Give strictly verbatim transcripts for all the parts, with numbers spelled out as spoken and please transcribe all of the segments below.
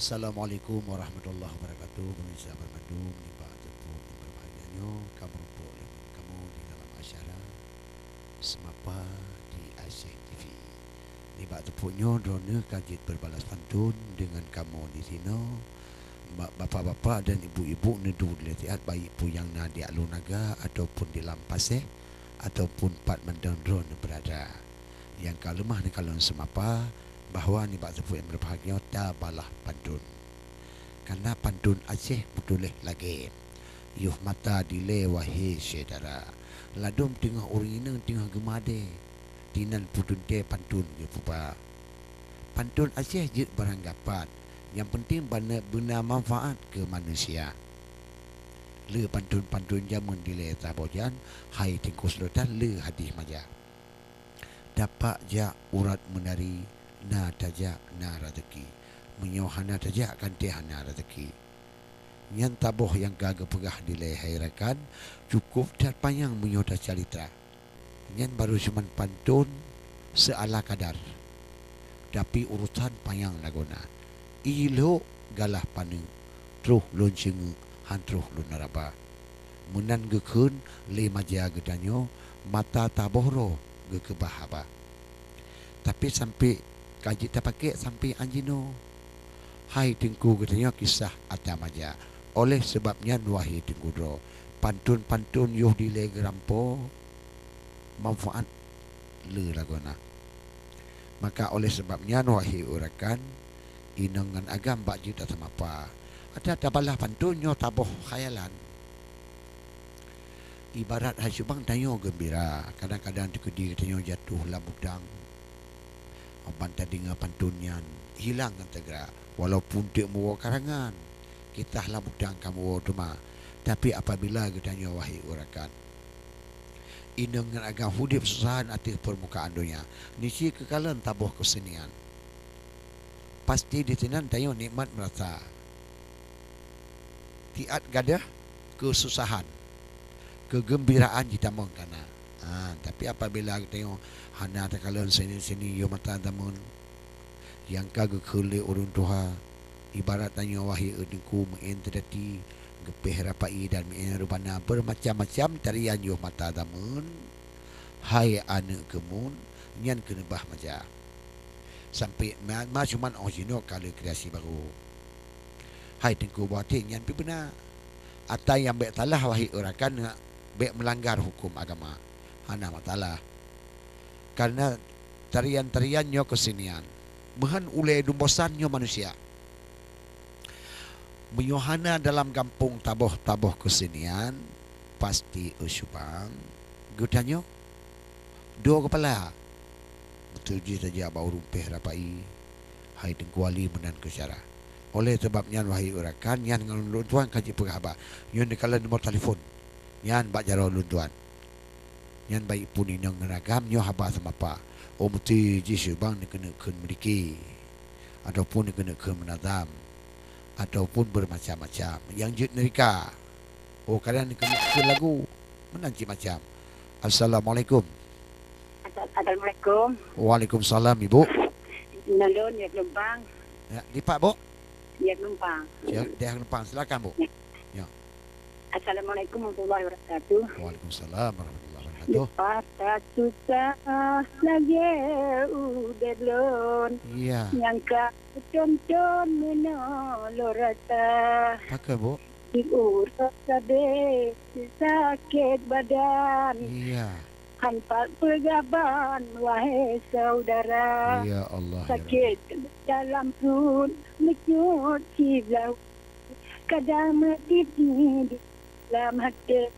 Assalamualaikum warahmatullahi wabarakatuh. Pemirsa banmandum, nibak teupeu nyang berbahagia nyoe, ka meurumpok lé kamoe di dalam acara Seumapa di Aceh T V. Nibak teupeu nyoe, droeneuh ka jeuet beurbalas pantôn deungon kamoe di sinoe. Ba-, bapak-bapak dan ibu-ibu neuduek dilée siat, baik peue nyang na di Alue Naga ataupun di Lampaseh, ataupun pat mantong droeneuh beurada. Nyang ka leumah neukalon seumapa bahwa nibak teupeu nyang berbahagia nyoe tabalah pantôn. Kana pantôn Aceh peutuléh lagée, "Yoh mata dilée wahé syedara, ladôm teungoh ureuëng inong teungoh geumadée, tinan peuteuntée pantôn geupeuba." Pantôn Aceh jeuet barang gapat, nyang peunteng bana-, beuna manfaat keu manusia. Le pantôn-pantôn jameun dilée saboh jan, hai Teungku Sultan le hadih maja. Tapak jak urat meunari, na tajak na raseuki. Meunyoe hana tajak, kan teuh hana raseuki. Nyan saboh nyang ka geupeugah dilée hai rakan, cukôp that panyang meunyoe tacalitra. Nyan barô cuman pantôn seuala kadar, tapi urosan panyang lagoena. Ilok galah paneuk, troh lôn ceungeuk, han troh lôn raba. Meunan geukheun lé maja geutanyoe, mata taboh droe geukeubah haba. Tapi sampoe ka jeuet tapakék sampoe 'an jinoe. Hai Teungku geutanyoe kisah ata maja. Oleh sabab nyan, wahé Teungku droe, pantôn-pantôn yoh dilée geurampo manfaat le lagoena. Maka oleh sabab nyan, wahé rakan, inong ngon agam bak jeuet taseumapa. Ata tabalah pantôn nyoe saboh khayalan. Ibarat hai subang tanyoe geumbira, kadang-kadang teukeudi tanyoe jatuh lam utang. Ban tadeungoe pantôn nyan, hilang ngon teugrak. Walaupun teuk muwoe karangan, kisah lam utang ka muwoe teuma. Tapi apabila geutanyoe, wahé rakan, inong ngon agam udeb susahan ateueh peurmukaan donya, nisi keukalon saboh keusenian. Pasti disinan tanyoe nikmat meurasa. Siat gadôh keususahan, keugeumbiraan jitamong kana. Ha, tapi apabila geutanyoe hana takalon seni-seni yoh mata tamong, nyang ka geukheun lé ureuëng tuha, ibarat tanyoe, wahé Teungku, meu'en teudati, geupéh rapai dan meu'en reubana, beurmacam-macam tarian yoh mata tamong, hai aneuëk keumuen, nyan keuneubah maja. Sampoe ma, ma cuman 'oh jinoe ka le kreasi barô. Hai Teungku, boh até nyan pih beuna. Ata nyang bék salah, wahé rakan, bék meulanggar huköm agama. Hana masalah. Kareuna tarian-tarian nyoe keusenian. Meuhan ulée dum bosan nyoe manusia. Meunyoe hana dalam gampông taboh-taboh keusenian, pasti eu subang geutanyoe dua keupala. Beutôi jih tajak bak ureuëng péh rapai, hai Teungku Ali meunan keu syara. Oleh sabab nyan, wahé rakan, nyan ngon lôn tuan ka jipeugah haba. Nyoe neukalon nomor telepon. Nyan bak jaroe lôn tuan. Nyan baik pun inong ngon agam nyoe haba seumapa. Oh, meusti jih subang neukeuneuk kheun meudike, ataupun neukeuneuk kheun meunazam, ataupun beurmacam-macam nyang jeuet neurika. Oh, kadang neukeuneuk kheun lagu, meunan cit macam. Assalamualaikum. Assal-, assalamualaikum. Waalaikumsalam, Ibu. Nalon ya gelombang. Ya, dipat, Bu? Ya gelombang. Ya, dia gelombang. Silakan, Bu. Ya. Ya. Assalamualaikum warahmatullahi wabarakatuh. Waalaikumsalam warahmatullahi wabarakatuh. Leupah that susah lagée udeb lôn. Iya. Nyang ka tonton meunoe lôn rasa. Pakon, Bu? Di uroe sabe sakét badan. Iya. Han pat peugah ban, wahé saudara. Ya Allah, ya Rabbi. Sakét dalam pruet meucut siblah. Kadang meutiep di lam até.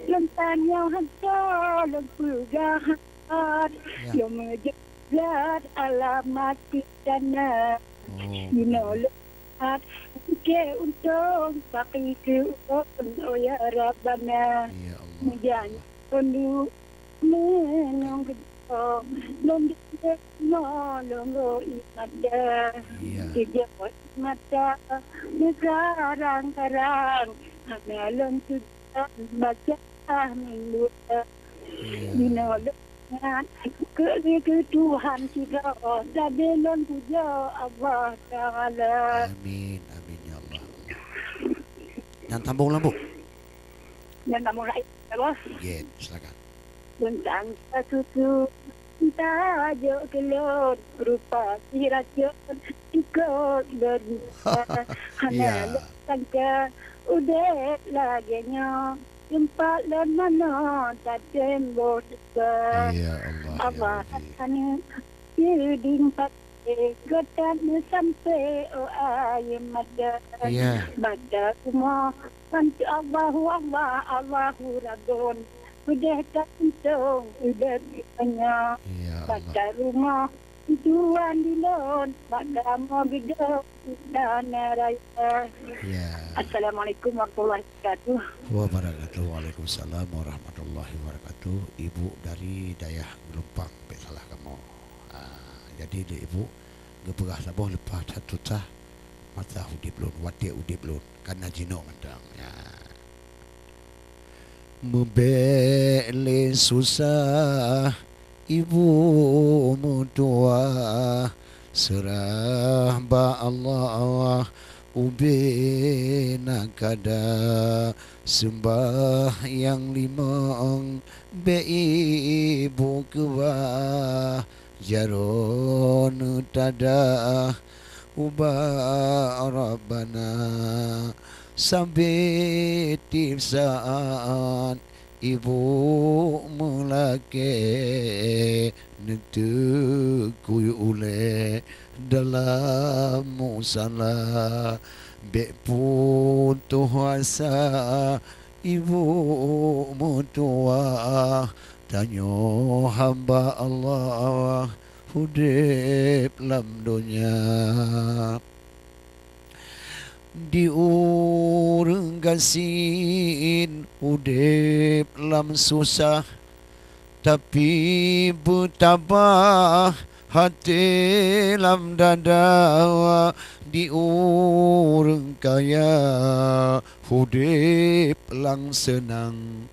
Lôn tanyong hana lôn peugah hat. Ya. Lôn meujeuet alamat di sana. Oh, betul. Inoe lôn hat, keu untông, pakai keu ulôn, oh ya Rabbana. Ya Allah. Meujan rindu meunong geudong, lôn deungoe lôn ro ié mata. Iya. Ijaweueb mata meukarang-karang, hana lôn tujuan baca minggu. Iya. Dinoe lôn Keu, keu Tuhan sidroe, sabe lôn pujoe Allah Taala. Amin, amin ya Allah. Nyang sambung lam buet. Nyang sambung laén, ya, Bos. Nggih, silakan. Beuntang ka susu, cinta jok keu lôn, rupa si racon, ikot beurita. Hana lôn sangka, udeb lagée nyoe, teumpat lôn manoe, tateumbôh desya. Ya Allah, ya Rabbi. Aneuk siding paté, geutanyoe sampoe, oh, ayeue mata. Ya. Bak rumoh, bantu Allahu Allah, Allahu Rabbon. Udeh ka untông, udeb di donya. Ya Allah. Bak rumoh, tujuan di lôn, bak kamoe geudoh, istana raya. Ya. Assalamualaikum warahmatullahi wabarakatuh. Wabarakatuh. Waalaikumsalam warahmatullahi wabarakatuh. Ibu dari dayah Geulumpang, bèk salah kamoe. Ah, jadi lé ibu geupeugah saboh leupah that susah masa udeb lôn, watèe udeb lôn, ka na jinoe mantong. Ya. Meubèk lé susah ibu meutuwah, seurah bak Allah ubé na kada. Seumbahyang limong bèk ibu keubah, jaroe neutada ubak Rabbana. Sabé tiep saát ibu meulakèe, neuteukui ulèe dalam musala. Bèk putôh asa ibu meutuwah, tanyoe hamba Allah udeb lam donya. Di ureueng gasien udeb lam susah, tapi beutabah até lam dada. Di ureueng kaya udeb lam seunang,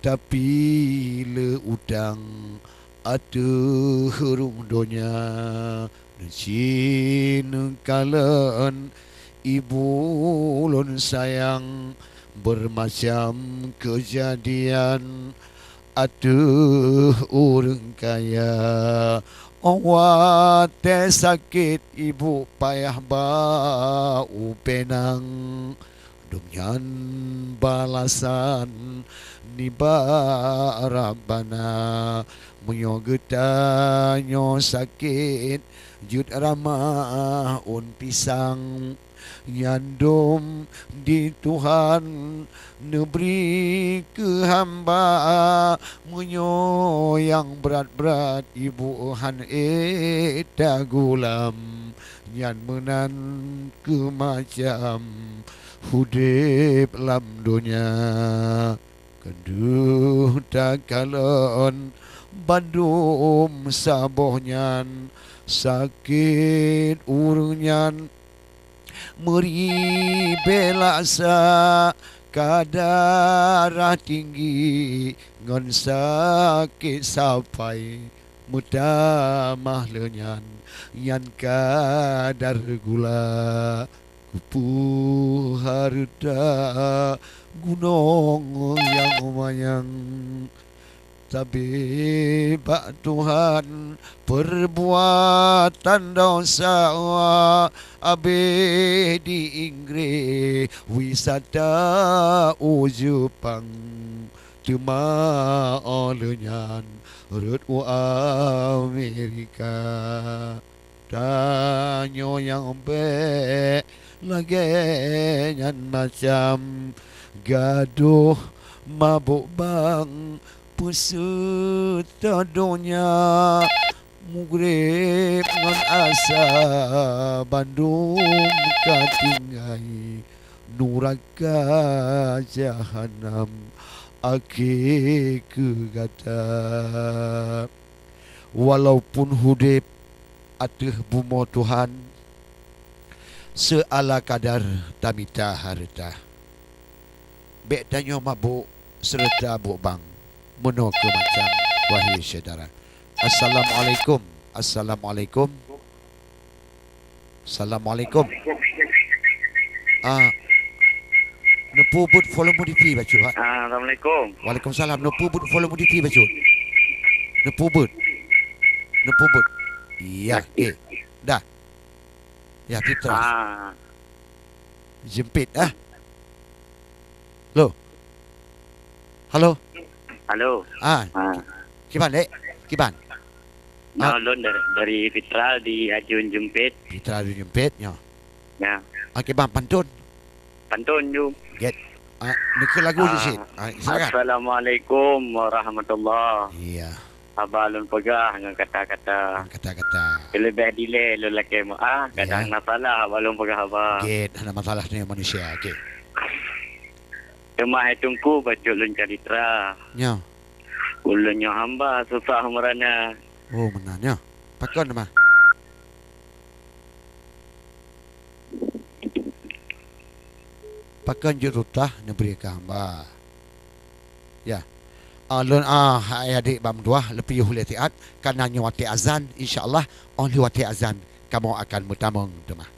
tapi le utang ateueh rhueng donya. Neucit neukalon ibu lôn sayang, beumacam keujadian ateueh ureueng kaya. Óh watèe sakét ibu payah ba u pinang, dum nyan balasan nibak Rabbana. Meunyoe geutanyoe sakét jeuet ramah ôn pisang, nyan dum di Tuhan neubri keu hamba. Meunyoe nyang brat-brat ibu han ék tagulam, nyan meunan keu macam udeb lam donya. Keuneuk takalon bandum saboh nyan, sakét ureueng nyan meuribée laksa, ka darah tinggi ngon sakét sapai. Meutamah lé nyan, nyan kadar gula, keupeue hareuta gunong nyang manyang. Sabé bak Tuhan peurbuatan desya, abéh di Inggréh wisata u Jeupang, teuma óh lheueh nyan rhot u Amerika. Tanyoe nyang bék lagée nyan macam, gadôh mabök bang peuseutôt donya, mugreb ngon asa bandum ka tinggai, nuraka jahanam akhé keu gata. Walaupun udeb ateueh bumoe Tuhan, seuala kadar tamita hareuta, bék tanyoe mabök seureuta bök bang, meunoe keuh macam Wahai syedara. Assalamualaikum. Assalamualaikum. Assalamualaikum. Ah, neupeubuet volume TV bacut, Pak. Ah, assalamualaikum. Waalaikumsalam. Neupeubuet volume TV bacut. Neupeubuet. Neupeubuet. Iya, okey. Dah. Ya, Fitra. Ah. Jeumpét, ah. Halo. Halo. Halo. Ah. Ah. Kiban, Dek? Kiban? Nah, ah, lôn dari, dari Fitra di Ajun Jeumpét. Fitra di Jeumpét, nyo. Ya. Ah, kiban pantun? Pantun ju. Get. Ah, neukeu lagu ju cit. Ah, silakan. Assalamualaikum warahmatullah. Iya. Haba lôn peugah ngon kata-kata. Kata-kata. Keuleubeh dilée lôn lakée meuáh, kadang, ya, na salah haba lôn peugah haba. Gét, hana masalah nyoe manusia. Oke. Teuma hai Teungku bacut lôn calitra. Nyo. Ulôn nyoe hamba susah meurana. Oh, meunan nyo. Pakon teuma? Pakon jeuet tutah neubri keu hamba. Ya. Ah, lôn, ah, hai adik bak meutuah, leupie ulée siat, kana nyoe watée azan, insya Allah, óh lheueh watée azan, kamoe akan meutamong teuma.